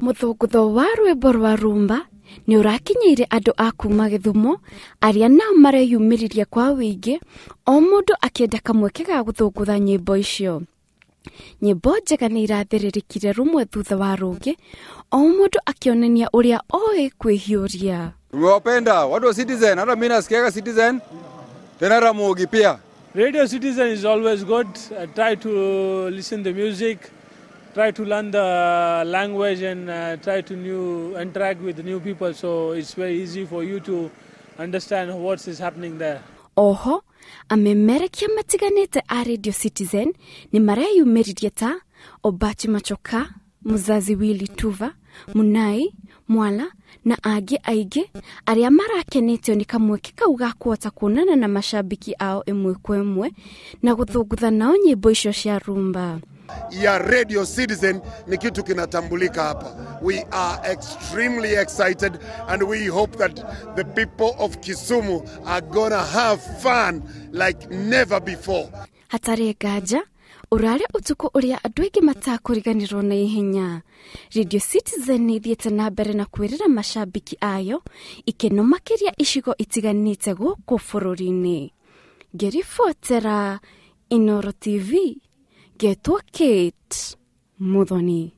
Mũthũngũtho wa rwĩmbo rwa rumba nĩ ũrakinyĩire andũ a kuma Gĩthumo arĩa nao mareyumĩririe kwa wĩingĩ, o mũndũ akĩenda kamweke ga gũthũngũtha nyĩmbo icio. Nyĩmbo njega nĩ irathĩrĩrĩkire rũmwe thutha wa rũngĩ, o mũndũ akĩonania ũrĩa oĩ kwĩhiũria. Tumewapenda watu wa Citizen, hata mimi nasikiaga Citizen tena Ramogi pia. Radio Citizen is always good. I try to listen the music, try to learn the language and try to new interact with new people, so it's very easy for you to understand what is happening there. Oho amemerekia matiganĩte a Radio Citizen nĩ mareyumĩririe ta Obachi Machoka, Muzazi Willy Tuva, Munai Mwala na angĩ aingĩ arĩa marakenetio nĩ kamweke kau ga kũhota kuonana na mashabiki ao ĩmwe kwa ĩmwe na gũthũngũtha nao nyĩmbo icio cia rumba. Ya Radio Citizen ni kitu kinatambulika hapa. We are extremely excited and we hope that the people of Kisumu are gonna have fun like never before. Hatarĩ nganja ũrarĩ ũtukũ ũrĩa andũ aingĩ matakũriganĩrwo na ihenya. Radio Citizen nĩ ĩthiĩte na mbere na kwĩrĩra mashabiki ayo ikeno makĩria icigo itiganĩte gũkũ bũrũri-inĩ. Ngĩribotera Inooro TV, ngetwo Kate Muthoni.